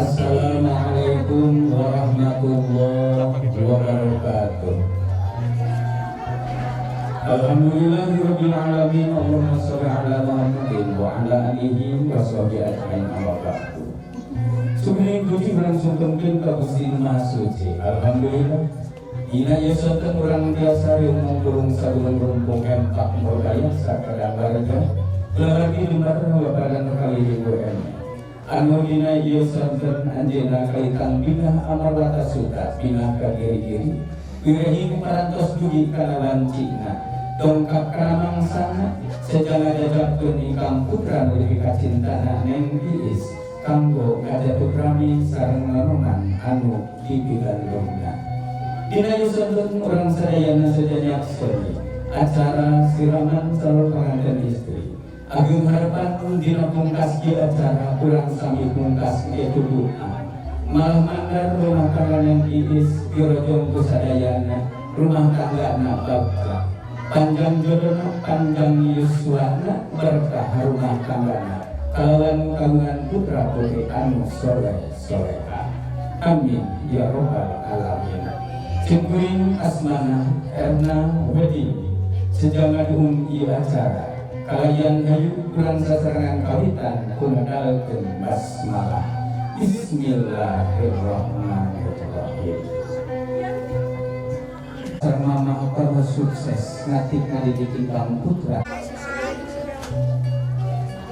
Assalamualaikum warahmatullahi wabarakatuh. Alhamdulillahirabbil alamin. Allahumma shalli ala Muhammadin wa ala alihi wa sahbihi ajmain. Amma ba'du. Sugeng puji urang sungkemkeun ka Gusti Maha Suci. Alhamdulillah. Dina ieu sonten urang tiasa riung mungkurung sagulung rumpung empak murbayasa kadang warga kulawargi jembar babagan kali ibu anu dina ieu sonten anjeunna kalitang bingah amarwata suka bingah ka giri-giri wirehi parantos dugi kana wancina, dongkap kana mangsana, seja ngajajabkeun ingkang putra nu dipikacintana, Neng Iis, kanggo ngajatukrami sareng nonoman anu dipigandongna. Dina ieu sonten urang sadayana seja nyakseni acara siraman calon pengantin istri. Agung harapan dina pungkas ieu acara urang sami pungkas yaitu doa. Malah mandar rumah tangga Neng Iis dirojong ku sadayana, rumah tangga na bagja. Panjang jodona, panjang yuswana, berkah rumah tanggana. Kalawan kagungan putra putri anu soleh soleha. Amin ya robbal alamin. Simkuring asmana Erna Wedi seja ngaduhung ieu acara. Kalayan hayu urang sasarengan kawitan ku ngadalkeun basmalah. Bismillahirrahmanirrahim. Sareng mama terus sukses ngatik ngadidik ingkang putra.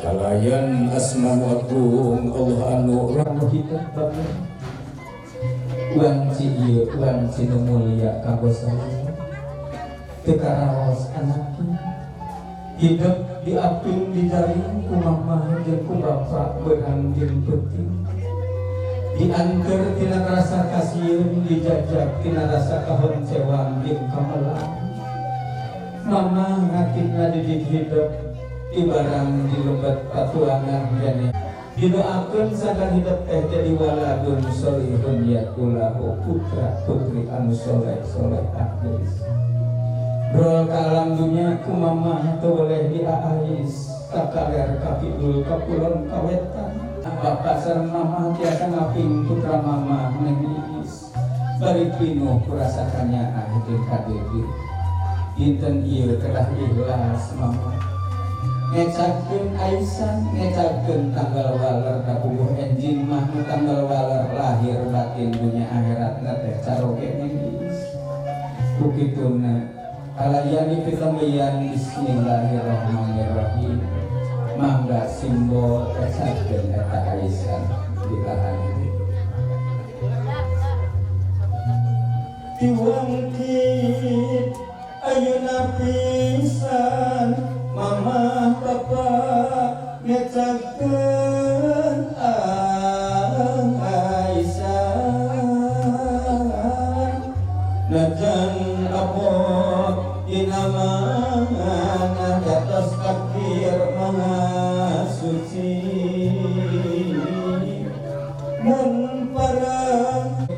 Kalayan asma agung Allah anu Urang kita bagus. Wanci ieu wanci nu mulia kanggo saya. Teu karaos anak hidup diaping dijaring ku mamah jeung ku bapa beurang jeung peuting, dianteur tina rasa kasieun, dijajak tina rasa kahoncewang jeung kamelang. Mama ngatik ngadidik hidup di barang di lebet patuangan keneh. Didoakeun sangkan hidup teh jadi waladun solihun yakulahu, putra putri anu soleh soleh geus. Brol ka alam dunia ku mama teu boleh diaais ka kaler, ka kidul, ka kulon, ka wetan. Bapak sareng mama tiasa ngaping putra mama, Neng Iis, bari pinuh ku rasa kanyaah jeung kadede. Dinten ieu kedah ikhlas mama ngecapkeun aisan, ngecapkeun tanggal waler, da puguh enjing mah nu tanggal waler lahir batin dunia akhirat na teh caroge Neng Iis. Ku kituna kalayan dipitembeyan bismillahirrahmanirrahim. Mangga simbol ecapkeun eta aisan ditahan. Diwangkit ayeuna pisan mama papa ngecakeun aisan, najan abot dina mana datos takdir Maha Suci. Mun para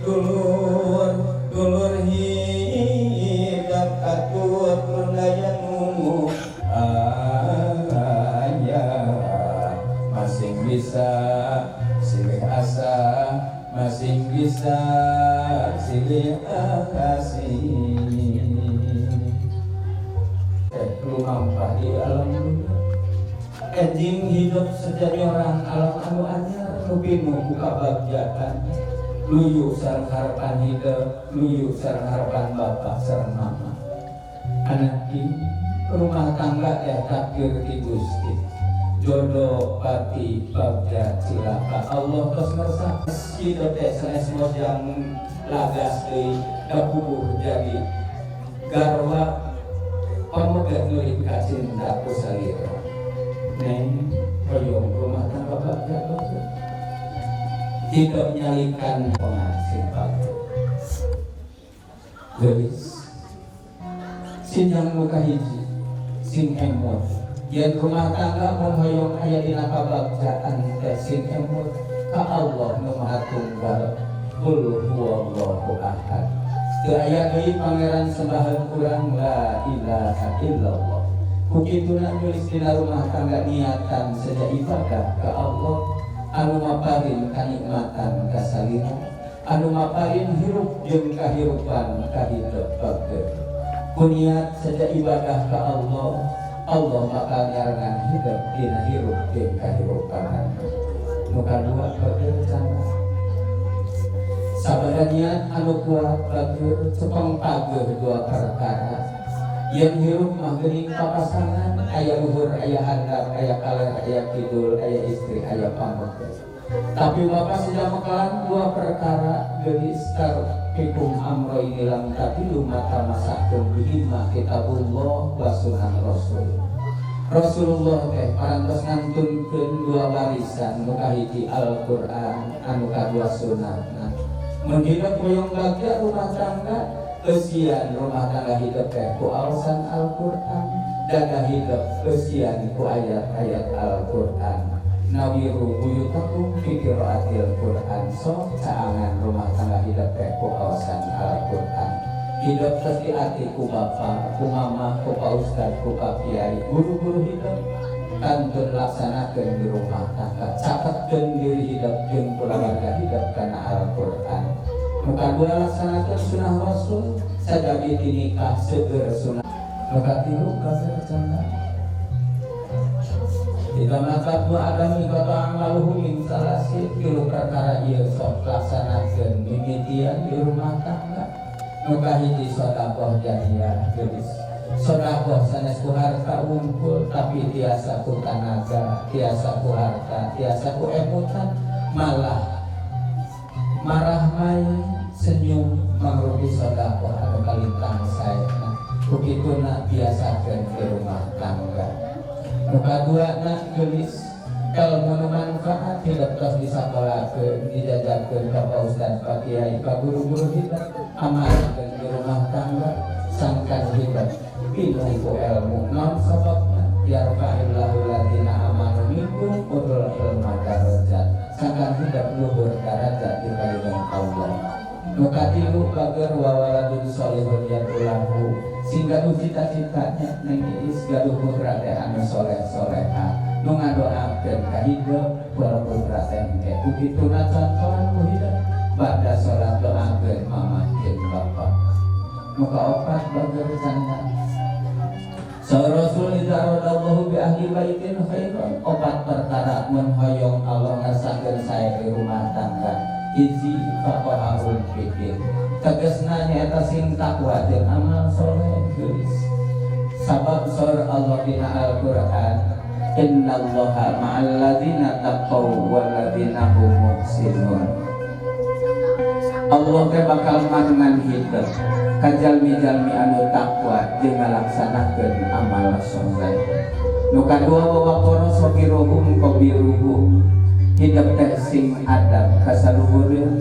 dulur dulur hidap katut mendayanu Ayah masing bisa silih asa, masing bisa silih asih. Lumampah di alam dunia, enjing hidup sejadi orang alam anu anyar nu pinuh ku kabagjaan, luyu sareng harapan hidup, luyu sareng harapan bapak sareng mama. Anak rumah tangga ya takdir ti Gusti, jodoh pati bagja cilaka Allah tos ngersa. Hidup teh sanes mojang lagas deui, da puguh jadi garwa pamegat nu dipikacinta ku salira. Neng, hoyong rumah tangga bagja bagja, hidup nyalikan pengasih bagja. Geus sinjang muka hiji, sing emut yen rumah tangga mun hoyong aya dina kabagjaan teh sing emut ka Allah nu Maha Tunggal, Qul huwallahu ahad. Teu aya deui pangeran sembahan urang, la ilaha illallah. Ku kituna nulis dina rumah tangga niatan seja ibadah ka Allah. Anu maparin kanikmatan ka salira, anu maparin hirup jeung kahirupan ka hidup bageur. Ku niat saja ibadah ka Allah, Allah bakal nyarengan hidup dina hirup jeung kahirupan. Nu kadua, bageur canda. Sabada niat anu kuat, bageur, cepeng pageuh dua perkara. Yang hirup mah geuning papasangan, aya luhur, aya handap, aya kaler, aya kidul, aya istri, aya pameget. Tapi bapak sudah mekalan dua perkara, geulis, fikum amroini lam tadillu ma tamassaktum bihima kitabullah wa sunnah rasul. Rasulullah teh parantos ngantunkeun dua warisan, nu kahiji Al-Qur'an, anu kadua sunnah. Mun hidup hoyong bagja rumah tangga, eusian rumah tangga hidup teh ku aosan Al-Qur'an, daga hidup eusian ku ayat-ayat Al-Qur'an. Nawiru buyutakum fi qiraatil Qur'an, sok caangan rumah tangga hidup teh ku aosan Al-Qur'an. Hidup terus diati ku bapak, ku mama, ku pak ustad, ku pak kiai, guru-guru hidup kantun laksanakeun di rumah tangga, caketkeun diri hidup jeung kulawarga hidup kana Al-Qur'an. Nu kadua, laksanakeun sunnah Rasul, sajagi nikah seger sunnah. Nu katilu, kafir canda. Idza mata ibnu Adam inqatha'a amaluhu min salasin, tilu perkara ieu sok laksanakeun mimitian di rumah tangga. Nu kahiji, sedekah jariah, geulis. Sedekah sanes ku harta wungkul, tapi tiasa ku tanaga, tiasa ku harta, tiasa ku emutan, malah marah mai senyum mangrupi sedekah anu kalintang saena. Ku kituna biasakeun di rumah tangga. Nu kaduana, geulis, ilmu nu manfaat hidup tos disakolakeun, dijajarkeun ka Pak Ustad, Pak Kiai, ka guru-guru hidup, amalkeun di rumah tangga sangkan hidup pinuh ku ilmu. Naon sababna? Yarfa'illahu ladzina amanu minkum utul ilma darajat, sangkan hidup luhur darajat di payunan Allah. Nu katilu, bager, wa waladun sholihun yad'ulahu, sing gaduh cita-citanya, Neng Iis, gaduh putra teh anu soleh soleha nu ngadoakeun ka hidup para putra teh engke. Ku kituna contohan ku hidup ba'da salat doakeun mamah jeung bapak. Nu kaopat, bager, canda. Saur Rasul, idza aradallahu bi ahli baitin khairan, opat perkara mun hoyong Allah ngersakeun sae di rumah tangga. Hiji, faqahahum fiddin, tegasna nyaeta sing takwa jeung amal soleh, geulis. Sabab saur Allah dina Al-Qur'an, innallaha ma'al ladzina taqaw wal ladzina hum muhsinun. Allah teh bakal marengan hidup ka jalmi-jalmi anu takwa jeung ngalaksanakeun amal soleh. Nu kadua, wa waqara sagiruhum kabiruhum, hidup teh sing adab ka saluhureun,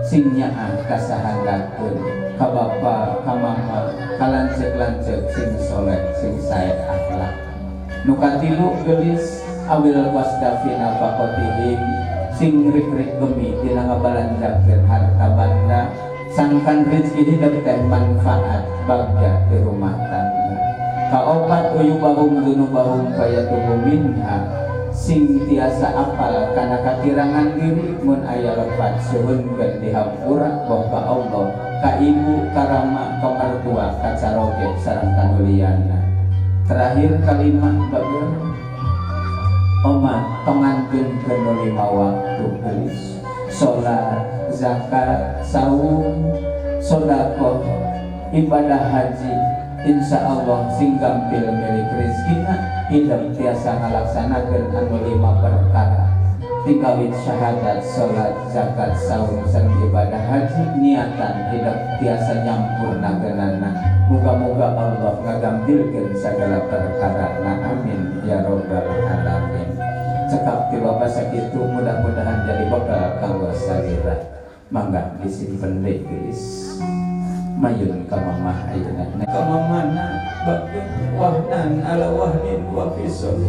sing nyaah ka sahandapeun, ka bapa, ka mama, ka lanceuk-lanceuk, sing soleh, sing sae akhlak. Nu katilu, geulis, awil qasda fi nafaqatihim, sing rik-rik gemi dina ngabalanjakeun harta banda sangkan rezeki hidup teh manfaat bagja di rumah tangga. Kaopat, uyubahum dzunubahum fayatubu minha, sing tiasa apal kana kakirangan diri, mun aya lepat suhunkeun dihampura boh ka Allah, ka ibu, ka rama, ka mertua, ka caroge sareng kanuliana. Terakhir, kalima, bager, omat tong ngantunkeun nu lima waktu, gelis, salat, zakat, saum, sodakoh, ibadah haji. Insya Allah sing gampil milik rezekina hidup tiasa ngalaksanakeun anu lima perkara, tikawit syahadat, salat, zakat, saum, sareng ibadah haji, niatan hidup tiasa nyampurnakeunana. Muga-muga Allah ngagampilkeun segala perkara na, amin ya robbal alamin. Cekap ti bapak sakitu, mudah-mudahan jadi bekal kanggo salira. Mangga disimpen deui, geus mayun ka mamah ayeuna. Ka mamana, bagja, wahnan ala wahnin wa fisol,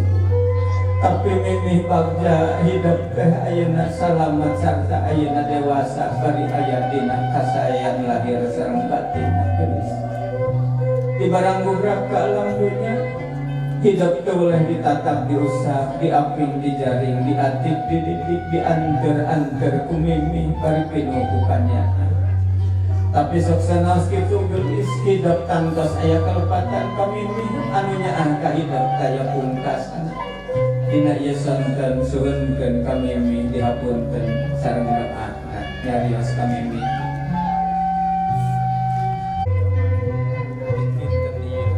tapi mimih bagja hidup teh ayeuna salamat sarta ayeuna dewasa bari aya dina kasaean lahir sareng batin, geus di barang gubrak ke alam dunia. Hidup teu boleh ditatap, diusap, diaping, dijaring, diatip, dididik, dianter-anter ku mimi bari pinuh ku kanyaah. Tapi sok sanaos kitu geulis hidup tangtos aya kalepatan ka mimi anu nyaah ka hidup taya pungkasna. Dina ieu sonten suhunkeun ka mimi dihapunten sareng doana nyarios ka mimi. Dinten ieu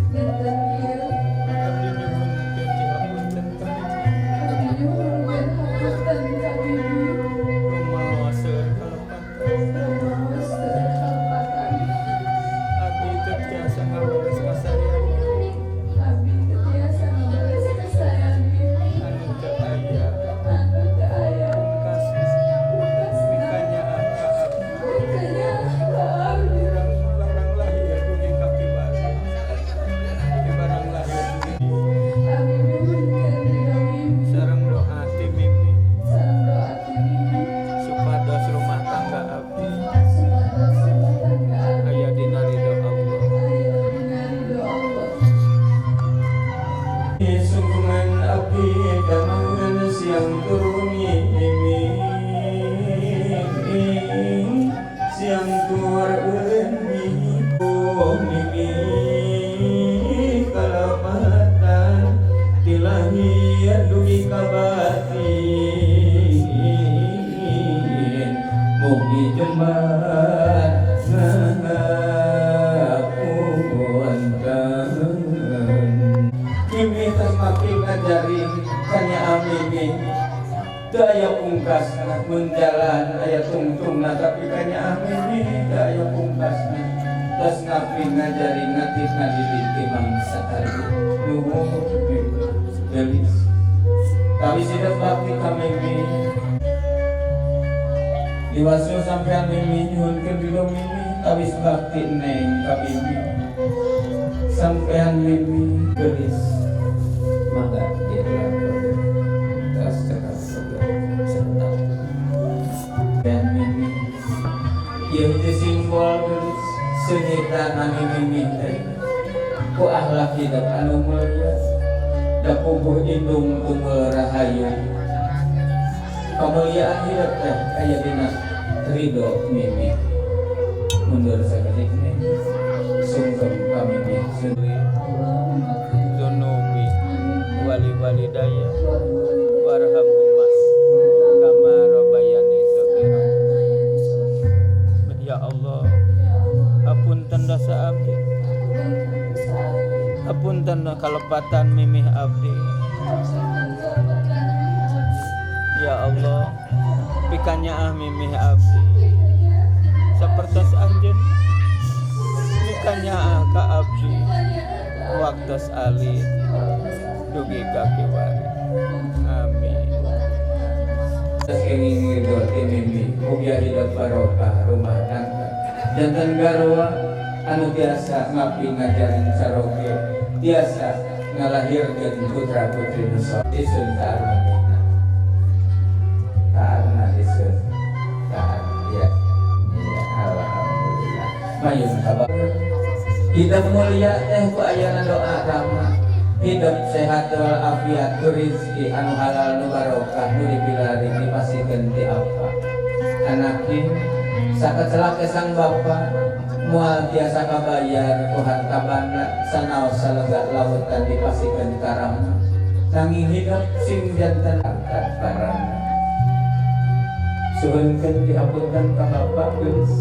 Dinten ieu abdi nyuhunkeun dihapunten ka mimi. Abdi nyuhunkeun hapunten ka mimi. Rumaos seueur kalepatan. Rumaos seueur kalepatan. Abdi teu tiasa ngabales kasaean mimi. Abdi teu tiasa ngabales kasaean mimi. Anu teu aya Anu teu aya pungkasna. Pungkasna. Mikanyaah ka abdi. Mikanyaah ka abdi. Barang lahir dugi ka kiwari. Barang lahir dugi. Abdi nyuhunkeun ridho mimi. Sareng doa ti mimi. Sareng doa ti mimi. Supados rumah tangga abdi Supados rumah tangga abdi aya dina ridho Allah. Aya dina ridho Allah. Sungkungan abdi damangan siang turun mimi, siang turun mimi, oh mimi kalepatan ti lahir dugi ka batin mugi jembar ngapunten. Mimi tos maping ngajaring kanyaah mimi teu aya pungkasna mun jalan aya tungtungna tapi kanyaah mimi teu aya pungkasna tos ngaping ngajaring ngatip ngadidik ti mangsa tadi. Nuhun mimi geulis tapi sidat bakti ka mimi diwasu sampean mimi nyuhunkeun ridho mimi tawis bakti neng ka mimi sampean mimi geulis mangga dilakukan terus cekap sebentar. Dan mimi ieu hiji simbol geulis seungitna nami mimi teh ku akhlak hidup anu mulia da puguh indung tunggal rahayu. Kemuliaan hidup teh aya dina ridho mimi. Mundur sakedik nih sungkem ka mimi. Dzunubi wali walidayya warhamhuma kama rabbayani shaghira. Ya Allah, hapunten dosa abdi, hapunten kalepatan mimih abdi. Ya Allah, pikanyaah mimih abdi sapertos anjeun mikanyaah ka abdi waktos alit dugi ka kiwari. Amin. Terus kenging ridho ti mimi mugia hidup barokah rumah tangga janten garwa anu tiasa ngapi ngajarin caroge tiasa ngalahirkeun putra putri nu soleh. Isun ka armamina taarna isun taar ya ya alhamdulillah mayun kabar hidup mulia teh ku ayana doa rama hidup sehat walafiat ku rizki anu halal nu barokah nu dibilari dipasikeun ti apa anakin sakacelak sang bapa moal tiasa kabayar ku harta banda sanaos salega lautan dipasikeun karama nanging hidup sing janten harta barana. Suhunkeun dihapunten ka bapa geus.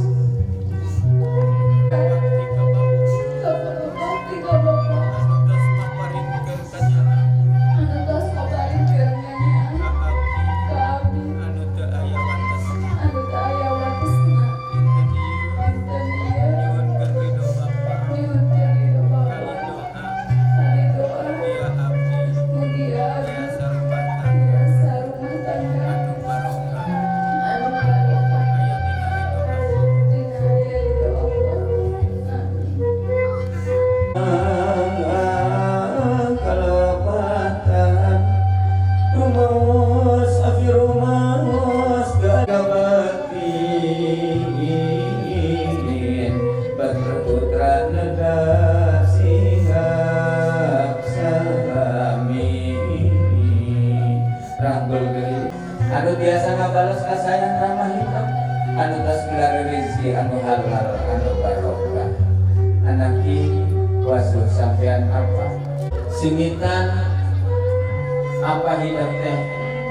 Bakti ka bapa. Bakti ka bapa. Anu tos maparinkeun kanyaah Anu tos maparinkeun kanyaah ka abdi. Ka abdi. Anu teu aya watesna. Anu teu aya watesna. Dinten ieu Dinten ieu nyuhunkeun ridho bapa. Nyuhunkeun ridho bapa. Kali doa. Kali doa. Mugia abdi. Mugia abdi. Tiasa rumah tangga. Tiasa rumah tangga. Anu barokah. Anu barokah. Aya dina ridho Allah. gelar rezeki anu halal anu barokah. Anaki wasuh sampean apa singitan apa hidup teh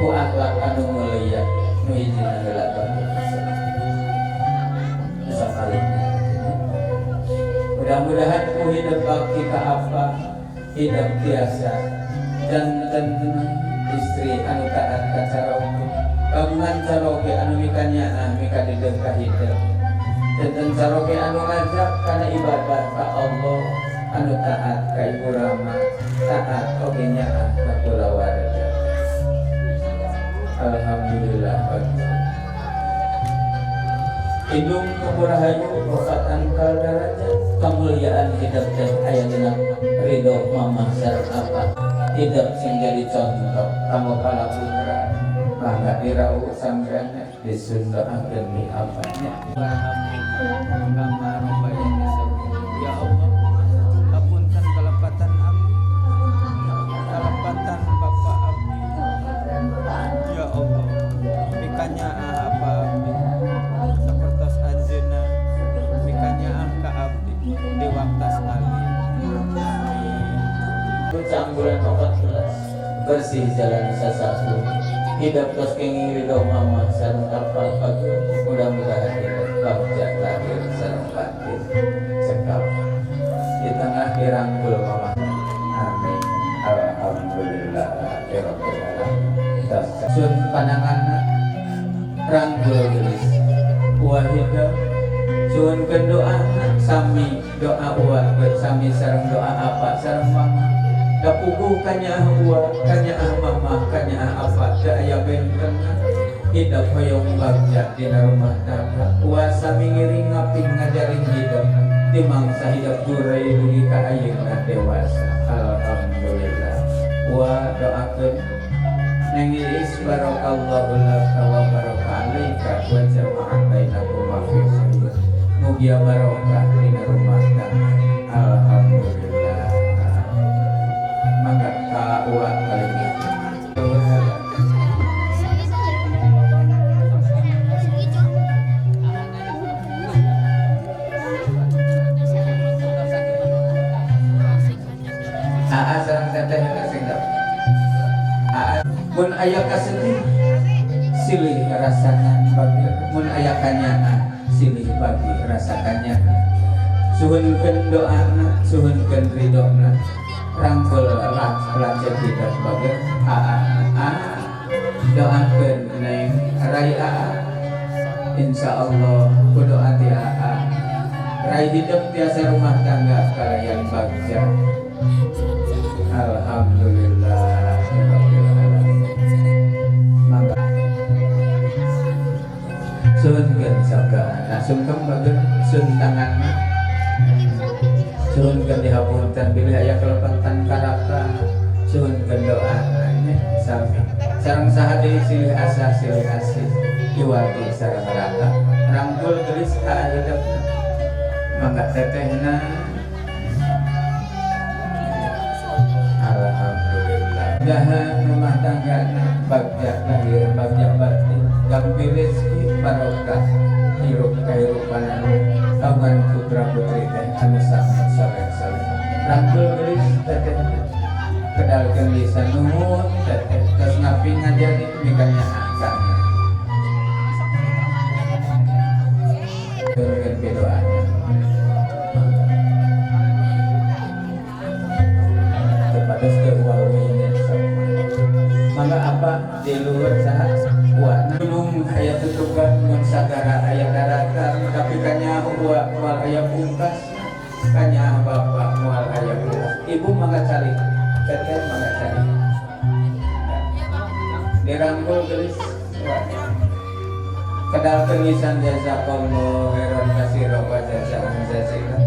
ku akhlak anu mulia nu hijina heula sakalinya. Mudah-mudahan ku hidup bakti ka apa hidup biasa dan tentu istri anu taat ka caroge kagungan caroge anu mikanyaah mikadideg ka hidup dan caroge anu ngajak kana ibadah ka Allah anu taat ka ibu rama taat oge nyaah ka kulawarga. Alhamdulillah bagi hidung kepurahayu rofatan kal darajat kemuliaan hidup teh aya dina ridho mama sareng apa hidup sing jadi contoh kamu kala putra mangga dirauh sampean disundoakeun di apanya. Ya Allah, hapunten kalepatan abdi, kalepatan bapak abdi. Ya Allah, mikanyaah apa abdi sapertos anjeunna mikanyaah ka abdi di waktas ali. Amin. Bulan 14 bersih jalan sasapu hidup tos kenging ridho mama sareng kapal pagi mudah-mudahan hidup bagja lahir sareng batin cekap di tengah dirangkul mama. Amin. Alhamdulillah rabbil alamin. Sun pandangan rangkul gelis uah hidup suhunkeun doa sami doa uah sami sareng doa apa sareng mama. Da puguh kanyaah uwa, kanyaah mama, kanyaah apa teu aya benten hidup hoyong bagja dina rumah tangga. Uwa sami ngiring ngaping ngajarin hidup di mangsa hidup jurai dugi ka ayeuna dewasa. Alhamdulillah. Uwa doakeun neng Iis barakallahu laka wa baraka alaika wa jama'a bainakuma fi khair. Mugia barokah dina rumah tangga. Alhamdulillah. Mangga ka uwa kali ini. Aa sareng teteh sing Aa mun aya kasedih silih rasakan bagi mun aya kanyaah silih bagi rasakannya. Suhunkeun doana suhunkeun ridona rangkul lanceuk hidup bager aa aa doakeun neng rai aa insyaallah ku doa ti aa rai hidup tiasa rumah tangga kalayan bagja. Alhamdulillah rabbil alamin. Mangga suhunkeun sabda sungkem bager sun tanganna suhunkeun dihapunten bilih aya kalepatan karaka suhunkeun doana nya sami sareng saha deui silih asah silih asih iwati sareng raka rangkul gelis ka hidupna mangga tetehna. Alhamdulillah. Mudahan rumah tangga bagja lahir bagja batin gampil rezeki barokah hirup kahirupan kagungan putra putri teh anu sami saleh-saleh rangkul gelis teteh kedalkeun lisan nuhun teteh tos ngapi ngajari mikanyaah ka turunkeun doana. Tepados ke uwa-uwinya mangga apa di luhur saha uwana gunung aya tutugan mun sagara aya daratan tapi kanyaah uwa moal aya pungkas kanyaah bapak moal aya pungkas. Ibu mangga calik teteh mangga calik dirangkul gelis kedalkeun lisan jazakallahu khairan katsiran wa jazaan jazilan.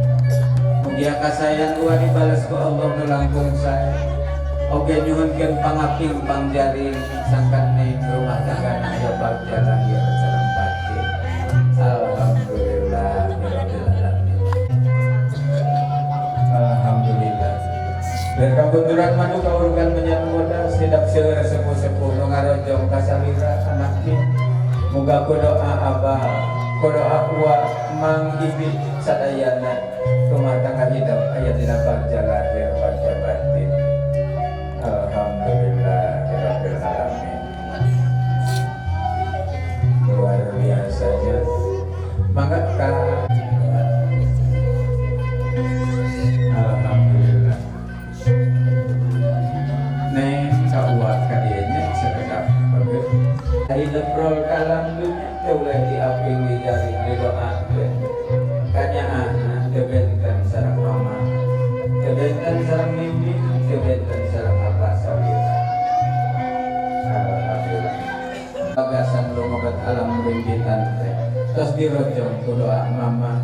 Mugia kasayan uwa dibales ku Allah nu langkung sae. Oge nyuhunkeun pangaping pangjaring sangkan ning rumah tangga aya bagja lahir sareng batin. Alhamdulillah rabbil alamin. Alhamdulillah. Dan kabunturan madu kaurugan menyan bodas tidak seueur sepuh-sepuh nu ngarojong kasalira anak. Muga ku doa abah Doa uwa mang ibi sadayana rumah tangga hidup aya dina bagja lahir bagja batin. Alhamdulillahirabbil alamin. Luar biasanya. Mangga ka. Alhamdulillah. Neng ka uwa ka dieu nya sakedap bagus. Hidup rol kalam dunya teh ulah diaping dijari didoakeun. Kanyaahna teu benten sareng mama, teu benten sareng mimi, teu benten sareng apa salira. Alhamdulillah. Bagasan lumabat alam rimbitan teh. Tos dirojong ku doa mama.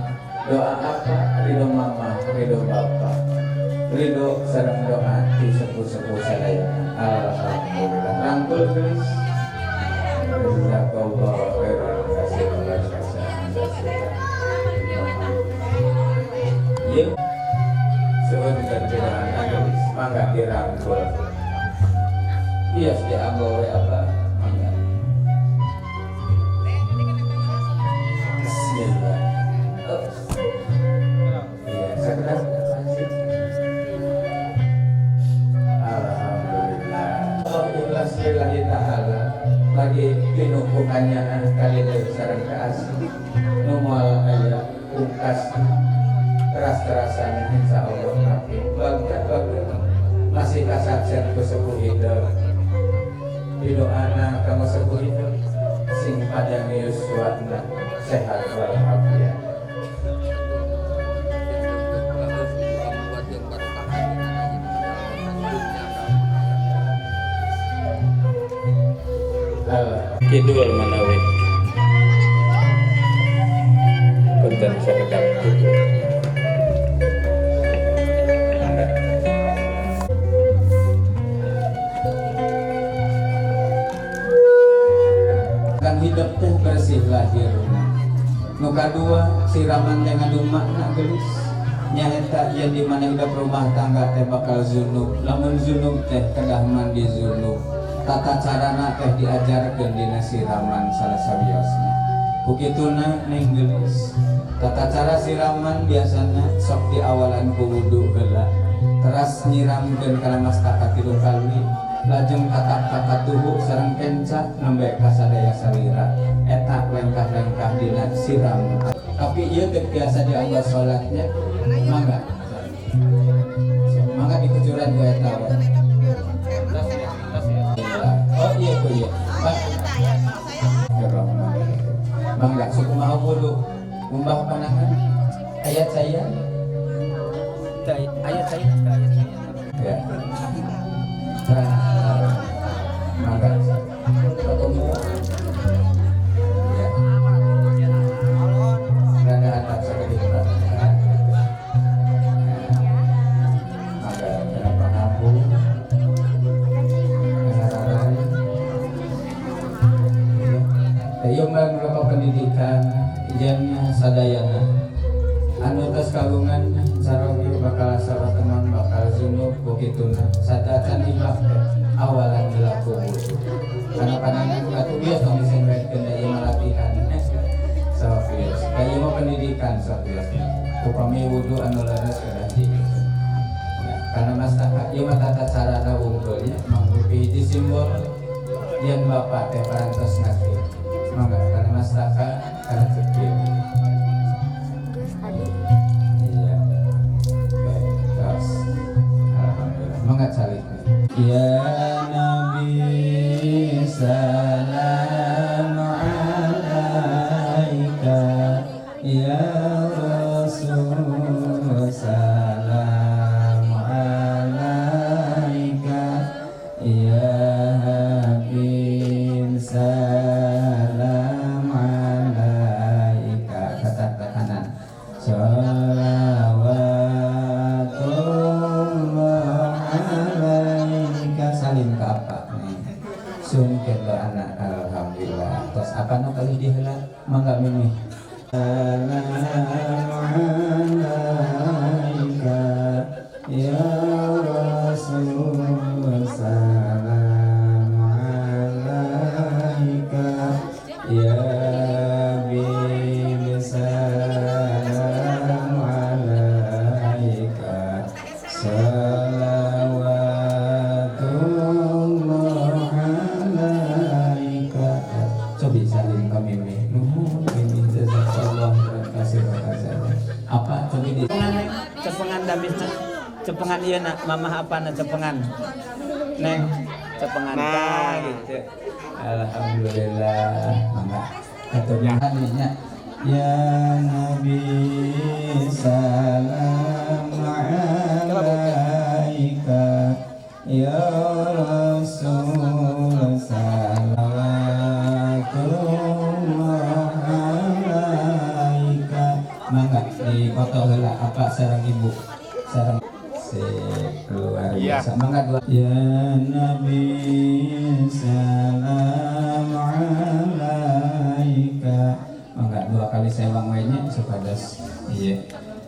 Doa apa? Ridho mama, ridho bapa. Ridho sareng doa ti sepuh-sepuh sadayana. Alhamdulillah. Rangkul geus. Jazakallahu khairan katsiran wa jazakallahu. Ieu seueun perbedaan geus mangga dirangkul. Iya, dianggo we apa? Mangga. Bismillah. Iya, sakedap masih. Alhamdulillah. Allah ikhlas lillahi ta'ala. Lagi pinuh kanyaan kali sareng kaasih. Nu moal aya pungkas teras-terasan insya Allah tapi bagja bagja masih kasaksen ku sepuh hidup. Didoana kamu sepuh hidup sing panjang yuswana sehat walafiat. Kidul manawi punten sakedap kidul. Kan hidup teh bersih lahirna. Nu kadua siraman teh ngandung makna gelis. Nyaeta yen di mana hidup rumah tangga teh bakal zunub. Lamun zunub teh kedah mandi zunub. Tata carana teh diajarkeun dina siraman salah sawiosna. Kukituna neng geulis. Tata cara siraman biasana sok diawalan ku wudu heula. Teras nyiramkeun kana mastaka 3 kali, lajeng katak-katak tuhu sareng kenca nembe ka sadaya salira. Eta lengkah-lengkah dina siram. Tapi ieu teu biasa dianggo salatnya. Mangga. Mangga dikucuran ku eta we. Oh iya ku iya. Pak. Mangga suku maha wudu. Umbah panangan. Ayat saya. Ayat saya, ayat saya. Ya. Mangga. Ketemu. Ya. Rada atap sakedik Pak. Mangga kenapa ngapu? Ieu mah merupakan pendidikan jen sadayana anu tos kagungan sarogi bakal salah teman bakal zunub kukituna sadacan ibah teh awalan dilaku wudu kana panangan batu bias tong disengretkeun da ieu mah latihan sok bias da ieu mah pendidikan sok bias upami wudu anu leres kedah di kana mastaka ieu mah tata carana wungkulnya mangrupi hiji simbol yen bapak teh parantos ngerti. Mangga kana mastaka kana cepit. Iya. Oke, terus. Alhamdulillah. Mangga calik. Ya Nabi salam alaika ya Rasul salam alaika ya Habib salam alaika. Kata kanan. Sholawatullah alaika. Salim ke apa nih? Sungkeun doana. Alhamdulillah. Tos apa nu kali diheula? Mangga mimi. Salam alaika ya Rasul salam alaika ya Habib Di cepengan damisna, cepengan ieu na mamah apa na cepengan, Neng, cepengan. Nah, gitu. Alhamdulillah, mangga aturnya nya. Ya Nabi, salam alaika, ya Rasul, salawatullah alaika. Mangga di foto heula apa sareng ibu sareng si luar biasa. Mangga dua. Ya Nabi, salam alaika. Mangga dua kali sewang we nya supados iya.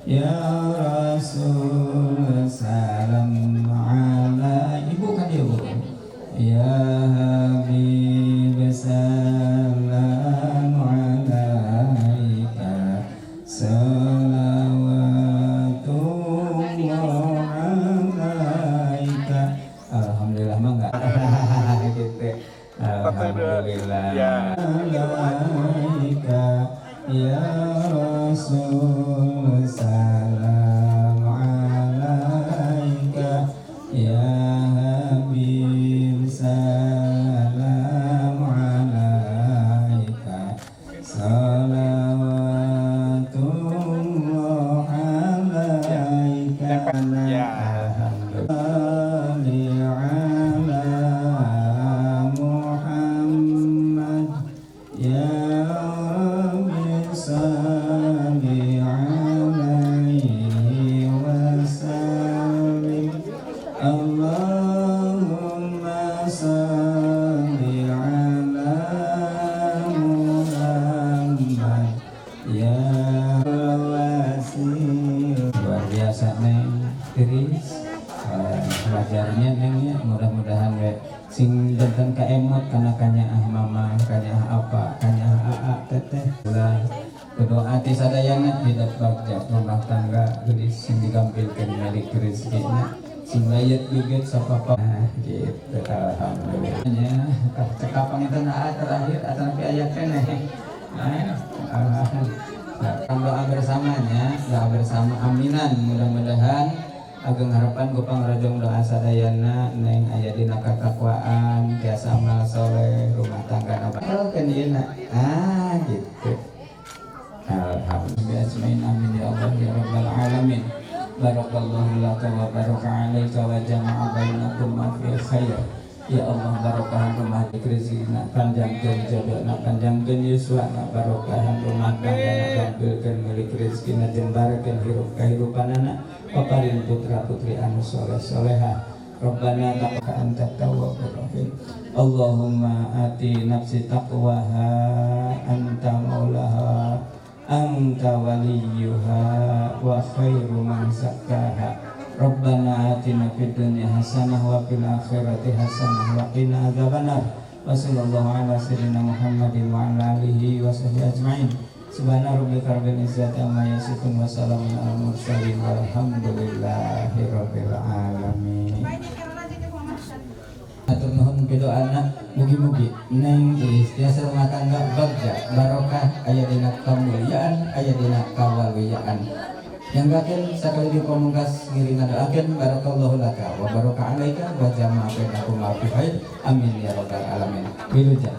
Ya Rasul, salam ala ibu kan ya, Bu. Ya Habib, salam alaika, salawatullah alaika. Alhamdulillah, mangga gitu. Alhamdulillah. Alaika, ya Rasul, salam alaika, ya Habib, salam alaika, salawatullah alaika. Alhamdulillah ala Muhammad, ya Rabbi, salli alaihi wa sallim. Allahumma salli ala Muhammad, ya wasil. Luar biasa, Neng Tiris. Belajarnya, Neng, ya mudah-mudahan we sing janten kaemut kana kanyaah mama, kanyaah apa, kanyaah aa, teteh lah. Berdoa ti sadayana hidup bagja, rumah tangga geulis, sing digampilkeun milik rezekina, sing layet gigit sapapa. Nah, gitu. Alhamdulillah ya. Cekap panginten aa terakhir atau nanti aya keneh. Nah, alhamdulillah. Doa bersamanya, doa bersama, aminan. Mudah-mudahan ageng harapan ku pangrojong doa sadayana Neng aya dina katakwaan, tiasa amal soleh, rumah tangga napa kan ieu. Ah, gitu. Alhamdulillah, ajmain, amin ya Allah ya rabbal alamin. Barakallahu laka wa baraka alaika wa jama'a bainakum fi khair. Ya Allah, barokahan rumah rezekina, panjangkeun jodohna, panjangkeun yuswana, barokahan rumah tangga, gampilkeun milik rezekina, jembarkeun hirup kahirupanana, paparin putra putri anu soleh soleha. Rabbana taqabbal anta tawwabur rahim. Allahumma ati nafsi taqwaha, anta maulaha, anta waliyuha, wa khairu man zakkaha. Rabbana atina fid dunya hasanah wa fil akhirati hasanah wa qina adzabannar. Wa sallallahu ala sayyidina Muhammadin wa ala alihi wa sahbihi ajmain. Subhana rabbika rabbil izzati amma yasifun wa salamun alal mursalin walhamdulillahi rabbil alamin. Atur nuhun pidoana, mugi-mugi Neng Iis tiasa rumah tangga bagja, barokah, aya dina kamuliaan, aya dina kawaluyaan. Yang gakin sakali di pamungkas ngiring ngadoakeun barakallahu laka wa baraka alaika wa jama'a bainakum fi khair, amin ya rabbal alamin. Wilujeng.